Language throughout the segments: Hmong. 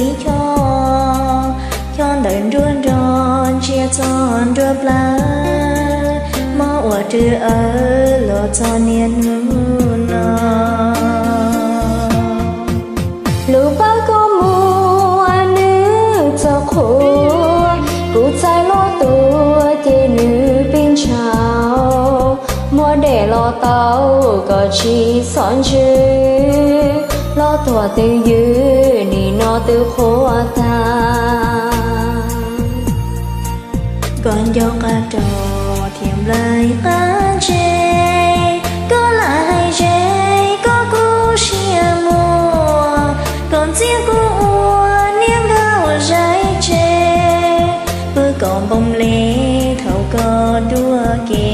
ib choj, choj ntawm nruab nrog ntsia txog nruab plawv, mob ua rwb awv los txog niaj hnub no. Lub pab koj muag nws txog qhua, kuv txhais los tua ces nws pib ntshaus, muab dej los tau kom tsis txhob ntsws, los tuag twb ywm nim no twb qhuav tag. Koj nco qab rog thiab nplaig qab ntse, koj lam hais ze koj kuj siab muag, koj ntxias kuv ua niag nkauj zais tseg, pw kom npoo lis thaum koj dua ke.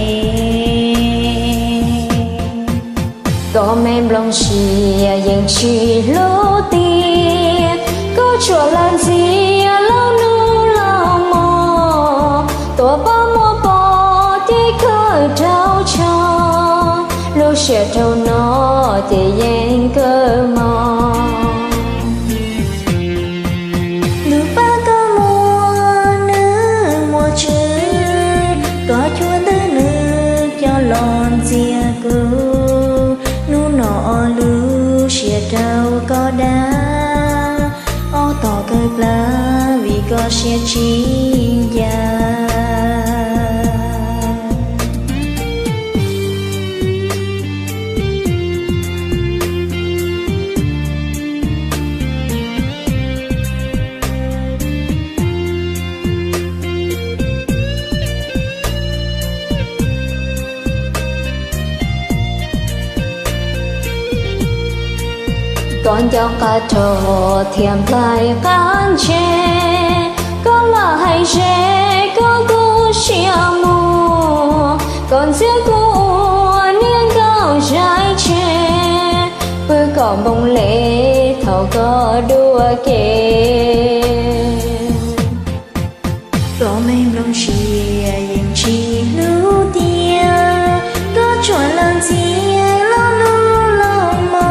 Koj me nplooj siab yeej tsis hlub tiag, koj tsuas lam ntxias laus hnub laus hmo, tua pab muab pov ces kawg rau tshoj, lub siab rau no ces yeej kawg mog. Lub pab koj muag nws muaj tswv, koj cuag ntawm nws coj los ntxias kuv, hnub no ob lub siab rau koj dag, ob tog kawg plab vim koj siab tsis ncaj. Koj nco qab rog thiab nplaig qab ntse, koj lam hais ze koj kuj siab muag, koj ntxias kuv ua niag nkauj zais tseg, pw kom npoo lis thaum koj dua ke. Koj me nplooj siab yeej tsis hlub tiag, koj tsuas lam ntxias laus hnub laus hmo,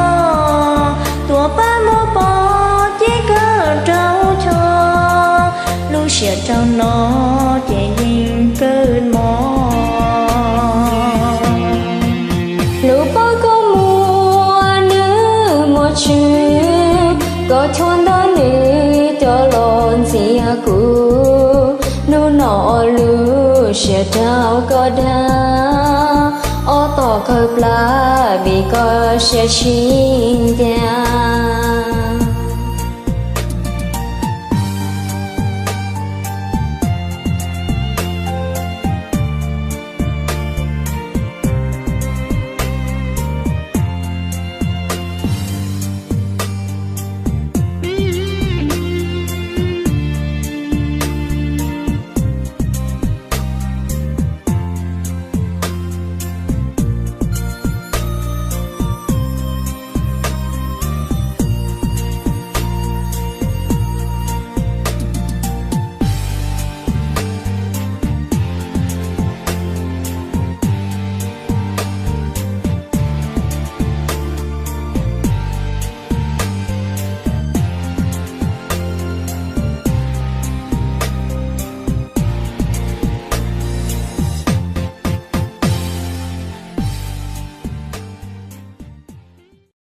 tua pab muab pov ces kawg rau tshoj, lub siab rau no ces yeej kawg mog. Lub pab koj muag nws muaj tswv, koj cuag ntawm nws coj los ntxias kuv, hnub no ob lub siab rau koj dag, ob tog kawg plab vim koj siab tsis ncaj.